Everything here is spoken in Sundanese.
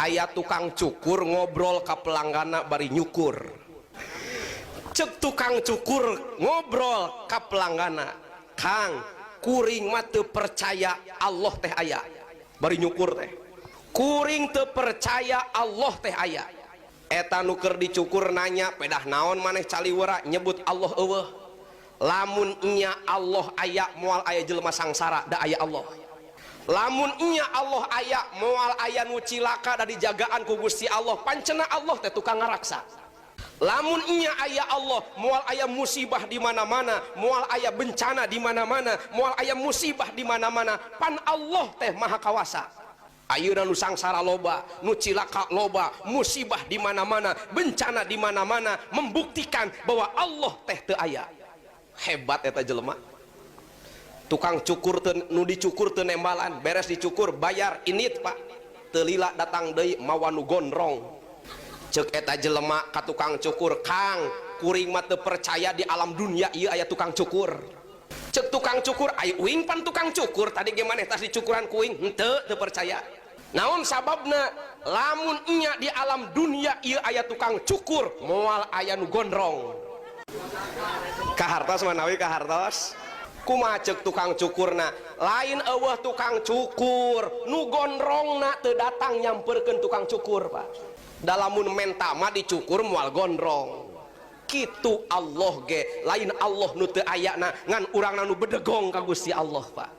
Aya tukang cukur ngobrol ka pelanggana bari nyukur. Cek tukang cukur ngobrol ka pelanggana, "Kang, kuring mah teu percaya Allah teh aya." Bari nyukur teh, "Kuring teu percaya Allah teh aya." Eta nu keur dicukur nanya, "Pedah naon maneh caliwara nyebut Allah euweuh?" "Lamun nya Allah aya, moal aya jelema sangsara, da aya Allah. Lamun nya Allah aya, moal aya nu cilaka, da dijagaan ku Gusti Allah. Pancena Allah teh tukang ngaraksa. Lamun nya aya Allah, moal aya musibah di mana-mana, moal aya bencana di mana-mana, moal aya musibah di mana-mana. Pan Allah teh maha kawasa. Ayeuna nu sangsara loba, nu cilaka loba, musibah di mana-mana, bencana di mana-mana, membuktikan bahwa Allah teh teu aya." Hebat eta jelema. Tukang cukur teu, nu dicukur teu nembalan. Beres dicukur, bayar, indit, Pak. Teu lila datang deui mawa nu gondrong. Cek eta jelema ka tukang cukur, "Kang, kuring mah teu percaya di alam dunia ieu aya tukang cukur." Cek tukang cukur, "Ai uing pan tukang cukur, tadi ge maneh tas dicukuran ku uing." "Henteu, teu percaya." "Naon sababna?" "Lamun nya di alam dunia ieu aya tukang cukur, moal aya nu gondrong." Kahartos manawi kahartos. "Kumaha?" cek tukang cukurna. "Lain euweuh tukang cukur, nu gondrongna teu datang nyamperkeun tukang cukur, Pak. Da lamun menta mah dicukur moal gondrong." Kitu Allah ge, lain Allah nu teu ayana, ngan urangna nu bedegong ka Gusti Allah, Pak.